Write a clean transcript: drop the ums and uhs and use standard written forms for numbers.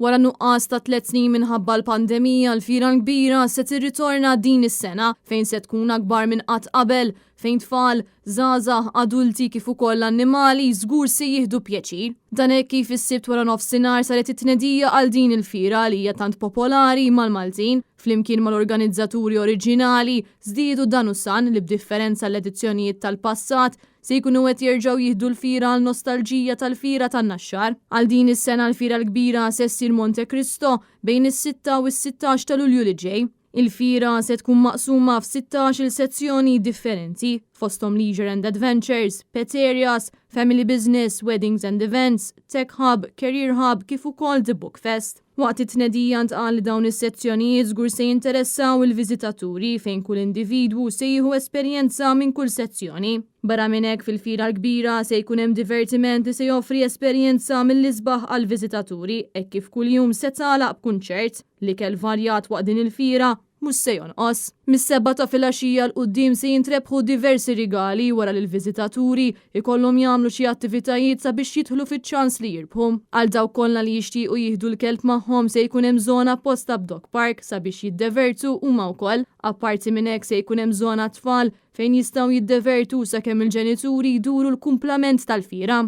Wara nuqqas ta' tliet snin minħabba l-pandemija, l-Fiera l-Kbira se tirritorna din is-sena fejn se tkun akbar minn qatt qabel, fejn tfal, żgħażagħ, adulti kif ukoll annimali żgur se jieħdu pjaċir. Dan hekk kif is-Sibt wara nofsinhar saret it-tnedija għal din il-fiera li hija tant popolari mal-Maltin. Flimkien mal-organizzaturi oriġinali, żdiedu Dan u San li b'differenza għall-edizzjonijiet tal-passat, Se jkunu qed jerġgħu jieħdu l-fiera għal nostalġija tal-Fiera tan-Naxxar. Għal din is-sena l-Fiera l-Kbira se ssir Monte Cristo bejn is-sitta u s-sittax ta' Lulju li ġej. Il-fiera se tkun maqsuma f'sittax-il sezzjoni differenti, fosthom Leisure and Adventures, Pet Areas, Family Business, Weddings and Events, Tech Hub, Career Hub kif ukoll The Book Fest. Waqt it-tnedija ntqal li dawn is-sezzjonijiet żgur se jinteressaw il-viżitaturi fejn kull individwu se jieħu esperjenza minn kull sezzjoni. Barra minn hekk fil-Fiera l-Kbira se jkun hemm divertiment li se joffri esperjenza mill-isbaħ għall-viżitaturi hekk kif kull jum se tagħlaq b'kunċert. L-ikel varjat waqt din il-fiera mhux se jonqos. Mis-sebgħa ta' filgħaxija 'l quddiem se jintrebħu diversi rigali wara li l-viżitaturi jkollhom jagħmlu xi attivitajiet sabiex jidħlu fiċ-ċans li jirbħu. Għal dawk kollha li jixtiequ jieħdu l-kelb magħhom se jkun hemm żona apposta b'dog park sabiex jiddevertu huma wkoll. Apparti minn hekk se jkun hemm żona għat-tfal fejn jistgħu jiddevertu sakemm il-ġenituri jduru l-kumplament tal-fiera.